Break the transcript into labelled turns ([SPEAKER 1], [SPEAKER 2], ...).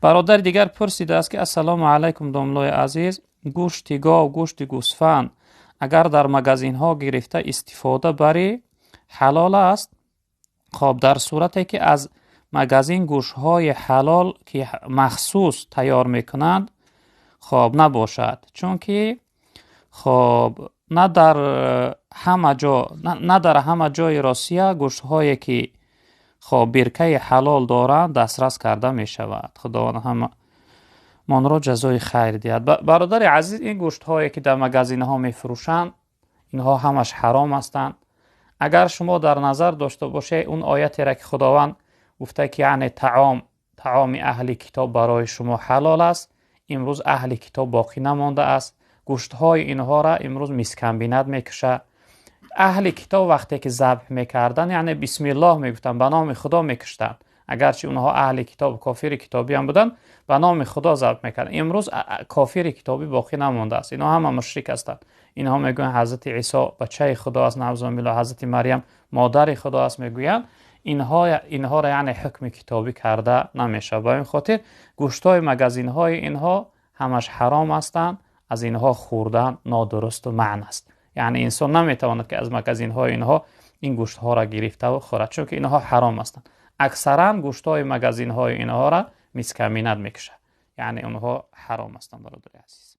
[SPEAKER 1] Бародари дигар пурсидааст, ки ассалому алайкум, домлои азиз, гӯшти гов, гӯшти гӯсфанд агар дар магазинҳо гирифта истифода барӣ, ҳалол аст? Хоб, дар сурате ки аз магазин гӯштҳои ҳалол, ки махсус тайёр мекунанд, хоб, набошад, чунки хоб, на дар ҳама ҷо, на дар ҳама ҷои Россия гӯштҳое ки хоб, биркаи ҳалол доранд, дастрас карда мешавад. Худованд ҳамамонро ҷазои хайр диҳад. Бародари азиз, ин гӯштҳое ки дар магазинҳо мефурӯшанд, инҳо ҳамаш ҳаром ҳастанд. Агар шумо дар назар дошта бошед он оятеро, ки Худованд гуфта, ки яъне таоми аҳли китоб барои шумо ҳалол аст, имрӯз аҳли китоб боқӣ намондааст. Гӯштҳои инҳоро имрӯз мясокомбинат мекушад. Аҳли китоб вақте ки забҳ мекарданд, яъне бисмиллоҳ мегуфтанд, ба номи Худо мекуштанд. Агарчи онҳо аҳли китоб, кофири китобӣ ҳам буданд, ба номи Худо забҳ мекарданд. Имрӯз кофири китобӣ боқӣ намондааст, инҳо ҳама мушрик ҳастанд. Инҳо мегӯянд, ҳазрати Исо бачаи Худо аст, наъузубиллоҳ, ҳазрати Марям модари Худо аст мегӯянд. Инҳоро яъне ҳукми китобӣ карда намешавад. Ба ин хотир гӯштҳои магазинҳои инҳо ҳамаш ҳаром ҳастанд. Аз инҳо хӯрдан нодурусту манъ аст. Яъне инсон наметавонад, ки аз магазинҳои инҳо ин гӯштҳоро гирифтаву хӯрад, чунки инҳо ҳаром ҳастанд. Аксаран гӯштҳои магазинҳои инҳоро мясокомбинат мекушад, яъне онҳо ҳаром ҳастанд, бародари азиз.